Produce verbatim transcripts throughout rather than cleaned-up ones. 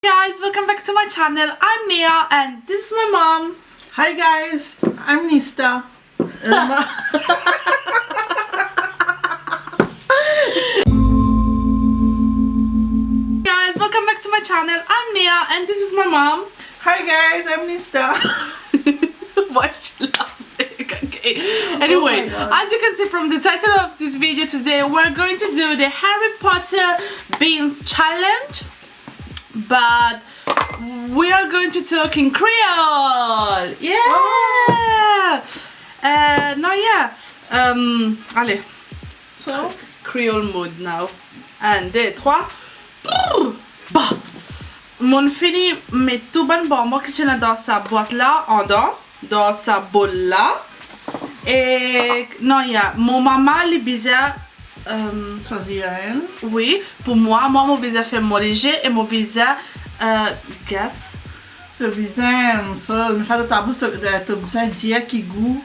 Guys, welcome back to my channel. I'm Nia and this is my mom. Hi guys, I'm Nista. Guys, welcome back to my channel. I'm Nia and this is my mom. Hi guys, I'm Nista. Why is she laughing? Okay. Anyway, oh my God, as you can see from the title of this video today, we're going to do the Harry Potter beans challenge, but we are going to talk in Creole. Yeah. Oh. Euh, non, yeah. Euh, allez. So, Creole mode now. Un, deux, trois. Bah. Mo'nn fini met tou bann bonbon ki ti ena dan sa bwat la, andan, dan sa bol la. E non, ya, mo mama, li bizin, euh, swazir enn. Wi, pou mwa, mwa mo bizin fer mo lizie e mo bizin, euh, guess. To bizin, so, met sa dan to bous, to, to bizin dir ki gou,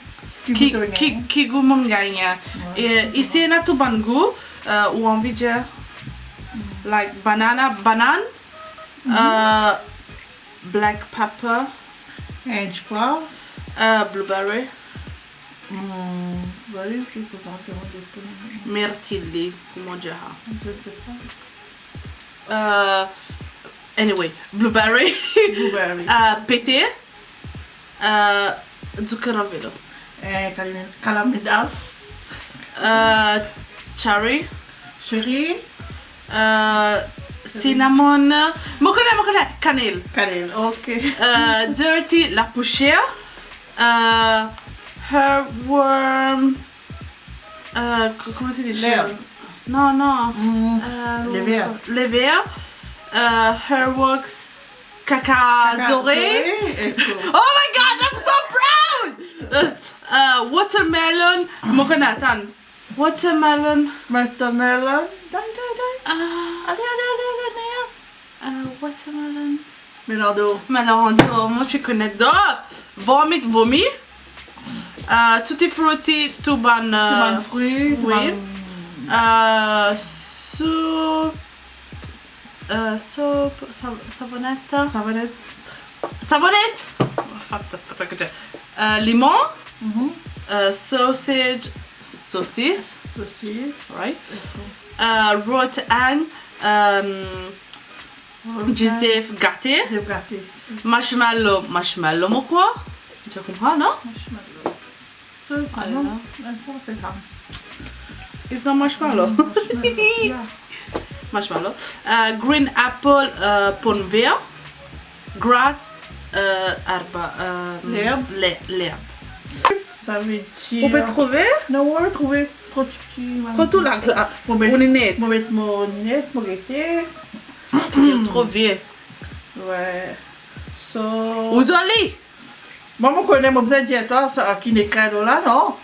ki gou to gagn. Ki, ki gou mo'nn gagn. Wi. E isi ena tou bann gou, euh, ou anvi dir, like, banana, banann, euh, black pepper, enn ti pwav, euh, blueberry. Hmm, blueberry, ki koza ki on dir pou mirtille, kouma dir sa? Je ne sais pas. Euh, anyway, blueberry. Blueberry. Euh, pete. Euh, zucchero a velo. Eh, calami-, calamidas. Euh, cherry. Cherry. Euh, cinnamon. Mo kone, mo kone. Kanel. Kanel, ok. Euh, dirty, lapousier. Euh, earthworm. Euh, co-, comment c'est dit? L'herbe. Non, non. Hmm, euh, les vers. Les vers. Euh, earthworms. Kaka zorey. Kaka zorey, e tou. Oh my God, I'm so proud! Euh, euh, watermelon. Mo kone, atann. Watermelon. Watermelon. Dai, dai, dai. Ah. Ale, ale, ale, ale, ale. Euh, watermelon. Melon d'or. Melon d'or, mo ti kone d'or. Vomit, vomi. Euh, tutti frutti, tou bann, euh, tou bann fri, tou bann, wi. Euh, sou-, euh, soap, sav-, savonette. Savonette. Savonette! Fata, fata, que j'ai. Euh, limon. Mhm. Euh, sausage, sosis. Sosis. Right? Ok. Euh, rotten, euh, Zef gate. Zef gate. Marshmallow, marshmallow, mo krwar. To konpran, non? Marshmallow. So, sa, non? Ala. It's not marshmallow. Mm, marshmallow, yeah. Marshmallow. Euh, green apple, euh, ponver. Grass, euh, arba, euh, lerb. Le-, lerb. Savedir... Ou pe trouve? Non, mo pa trouve. Tro tipti, mo pa trouve. Kot ou laglas? Mo met, ou linet? Mo met mo linet, mo gete. Tro vie. Wi. So, ou zoli. Mwa, mo kone, mo bizin dir twa sa ki nek la, non?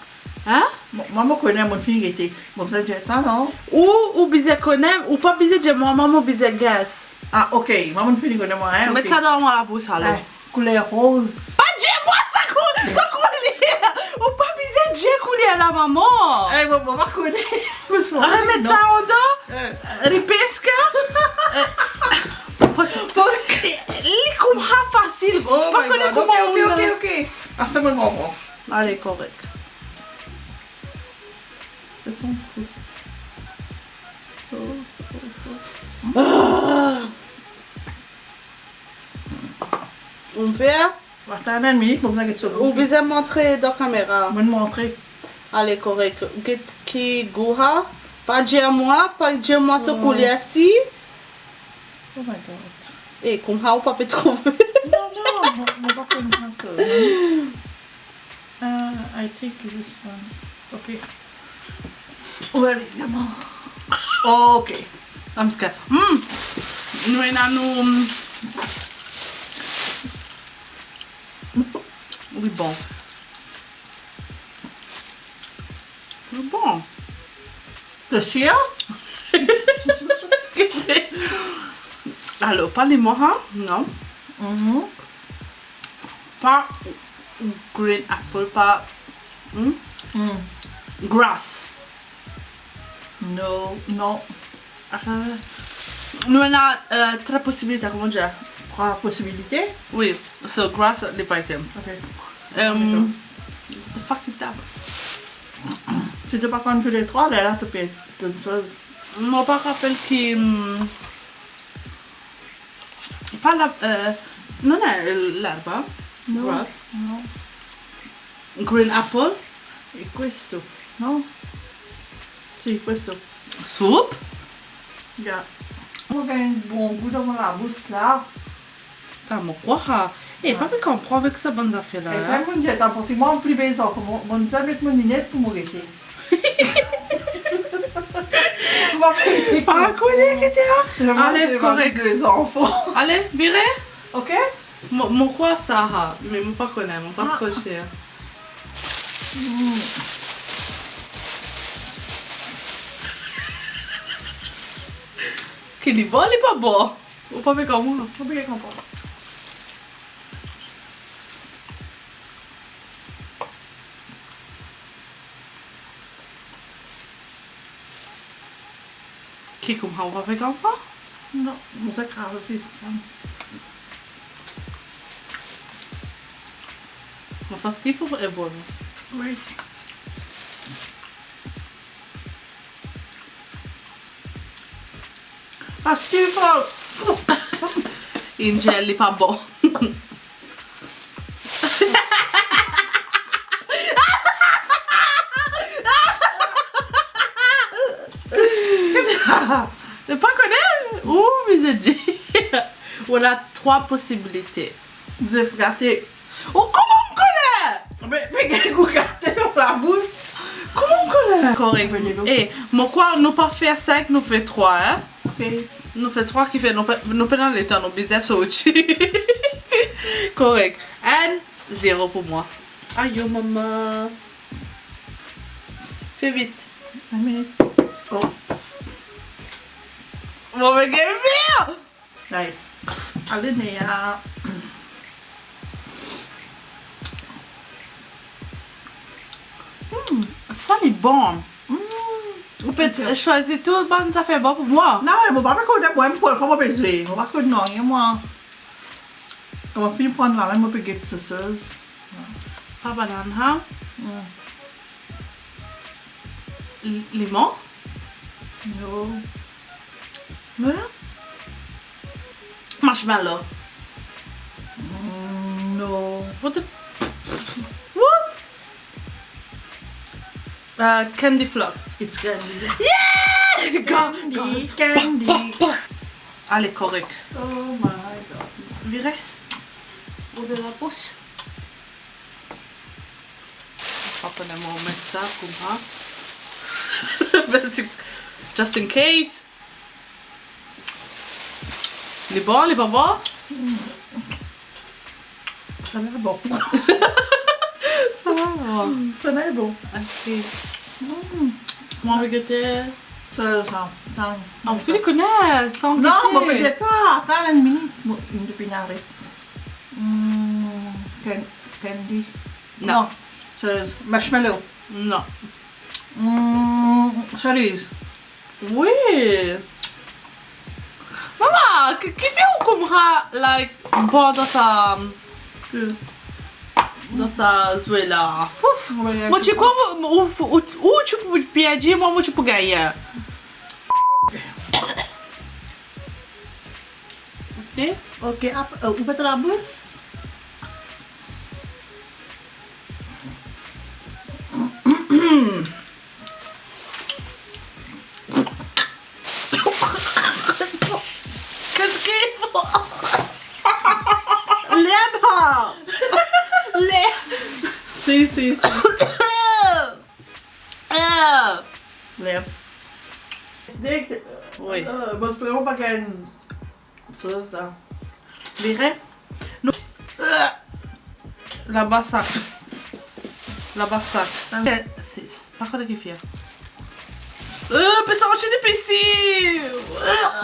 Hein? Mo, mwa, mo kone, mo finn gete. Mo bizin dir twa, non? Ou, ou bizin kone, ou pa bizin dir mwa, mwa, mo bizin guess. Ah, ok. Mwa, mo finn kone mwa, hein, ok. Met sa dan mwa labous, alor. Eh, kouler roz. Pa dir mwa sa kou-, sa kouler. Ou pa bizin dir kouler la, mama. Eh, bon, bon, mo pa kone. Ah, met sa andan. Eh. Ripeska. Eh, what the fuck? Li kouma fasil. Oh my God. Pa kone kouma... Ok, ok, ok, ok. Ah, sa mo konpran. Ale, korek. Sa son kou. So, so, so. Ah! Ou fer? Atann enn minit, mo bizin get so gou. Ou bizin montre dan kamera. Mo montre. Ale, korek. Get ki gou sa. Pa dir mwa, pa dir mwa so kouler si. Oh my God. Eh, kouma ou pa pe trouve? Non, non, mo, mo pa konn sa. Uh, I think this one. Ok. Where is the mom? Ok. I'm scared. Mm. Nou ena nou, mm. Li bon. Li bon. To sir? Alor, pa limon, hein? Non. Mhm. Pa green apple, pa, hmm? Mm. Grass. No, non. Atann. Nou ena, euh, trwa posibilite, kouma dir? Trwa posibilite? Wi, so, gras, li pa ete. Ok. Euh, fuck it up. Si to pa konn tou le trwa, lerla to pe tonn soz. Mo pa rapel ki, hmm, pa la, euh, non, non, larba. Non, gras. Non. Green apple. E questo, non? Si, questo. Soup? Ya. Mo gagn bon gou dan mo labous la. Sa mo krwar, ha. Eh, pa pe konpran avek sa bann zafer la, eh, sa, hein? Mo dir, atann, parski mwa, pli bizar, kouma mo, mo bizin met mo linet pou mo gete. Pa kone ki te la. Ale, korek. Ale, vire. Ok? Mo, mo krwar sa, ha, me mo pa kone, mo pa tro sir. Mm. Ki li bon, li pa bon? Ou pa pe konpran? Ou pa pe konpran. Ki kouma ou pa pe konpran? Non, mo sa kraz osi. Mo fas ki fo e bon. Wi. Fas ki fo. Angel, li pa bon. Ou pa kone? Ou bizin dir. Ou ena trwa posibilite. Zef gate. Ou kouma ou kone? Me, me gagn gou gate dan labous. Kouma ou kone? Korek. Eh, mo krwar nou pa fer sink, nou fer trwa, hein? Ok. Nou fer trwa, ki fer nou pe, nou pena letan, nou bizin sorti. Korek. Enn zero pou mwa. Ayo mama. Fer vit. Enn minit. Oh. Mo pe gagn fer. Ay. Ale, Nea. Hmm, sa li bon. Hmm. Ou pe swazir tou bann zafer bon pou mwa. Non, mo pa pe kone, mwa, mo pou fwa mo pe zwe. Mo pa kone nanye, mwa. Mo finn pran la, mo pe get sosoz. Pa banann, ha? Hmm. L-, limon? No. Voilà. Marshmallow. Mm, no. What the f-, what? Uh, candy floss. It's candy. Yeah! Candy, candy. Ale, korek. Oh my God. Vire. Ouver la bouche. Apre, mo met sa kouma. Just in case. Li bon, li pa bon? Sa la bon. Sa la bon. Sa la bon. Ok. Mm. Mo anvi gete. Sa, sa, sa. Ou finn kone, san gete. Non, mo pe dir twa, atann enn minit. Mo, mo finn ale. Mm, can-, candy. Non. Non. Sa, marshmallow. Non. Mm, cerise. Wi. Mama, ki, ki fer ou kouma, like, bor dan sa, dan sa zwe la? Fouf. Wi, mo ti krwar ou, ou, ou, ou ti pou perdi, mwa, mo ti pou gagne. Ok. Ok, ap, euh, ouver to labous. Qu'est-ce qu'il faut? Lerb, ha. Lerb. Si, si, si. Ah. Lerb. Wi. Euh, mo espere pa gagn soz la. Vire. Non. Laba sa. Laba sa. Ah. Se, se, pa kone ki fer. Euh, pe sorti depi isi.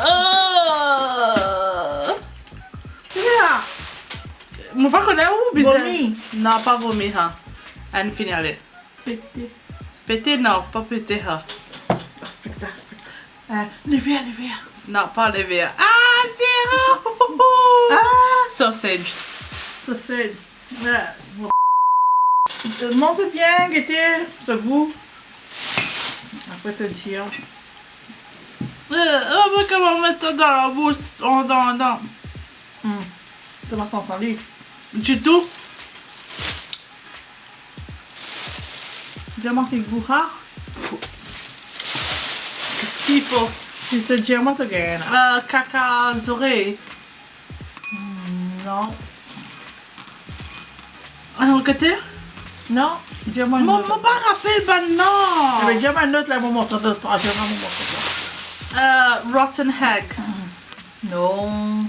Euh. Ya. Mo pa kone ou bizin. Vomi. Non, pa vomi, ha. Ann fini ale. Pete. Pete, non, pa pete, ha. Aspek, aspek. Euh, leve, leve. Non, pa leve. Ah, zero. Ah. Sausage. Sausage. Ouais. Manz bien, gete so gou. Apre to dir. Eh, eh, mo kapav met sa dan labous, andan, andan. Hmm. To pa kontan li. Ditou. Dir mwa ki gou, ha? Ki schifo. Si se dir mwa to gagn la. Euh, kaka zorey. Hmm, non. Ah, non, gete? Non, dir mwa enn lot. Mo, mo pa rapel bann non. Ebe, dir mwa enn lot la, mo montre twa, dir mwa, mo montre twa. Euh, rotten egg. Non.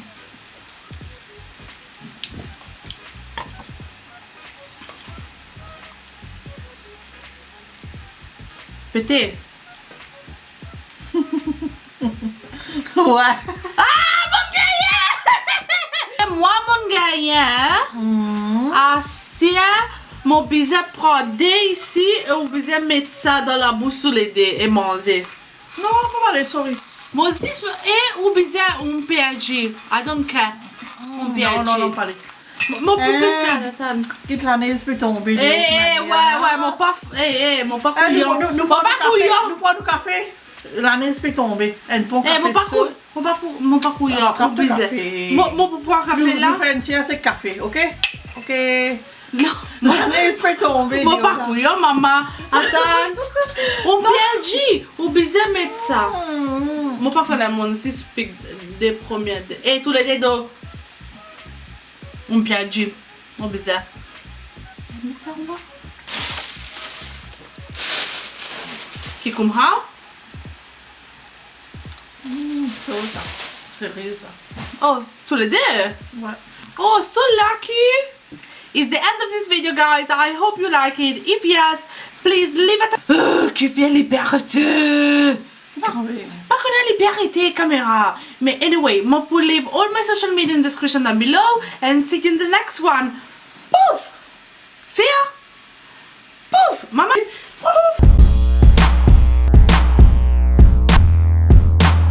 Pete. Ouais. Ah, mo gagne! Mwa, mo gagne, hein? Mhm. Aster, mo bizin pran de isi e ou bizin met sa dan labous toulede e manze. Non, pa pale, sorry. Mo zis, e ou bizin, ou perdi. I don't care. Ou perdi. Non, non, non, pa pale. Mo, mo pou plis, eh, Nathan. Kit lanez pe tonbe. Eh, eh, ouais, ouais, mo pa f-, eh, eh, mo pa kouyon. Nou, nou, nou pran nou kafe, nou pran nou kafe. Lanez pe tonbe. Enn bon kafe so. Mo pa kou-, mo pa kouyon, mo bizin. Mo, mo pou pran kafe la. Nou, nou fer enn ti ase kafe, ok? Ok. Non. Lanez pe tonbe, mo pa kouyon, mama. Atann. Ou perdi, ou bizin met sa. Hmm. Mo pa kone, mo zis pik de premie de. E toulede do. Ou perdi. Ou bizin. Met sa anba. Ki kouma? Hmm, so sa. Serye sa. Oh, toulede? Ouais. Oh, so lucky. Is the end of this video, guys. I hope you like it. If yes, please leave it. Euh, ki fer liberté. Pa kone liberté kamera. Me anyway, mo pou leave all my social media in description down below and see you in the next one. Pouf! Fer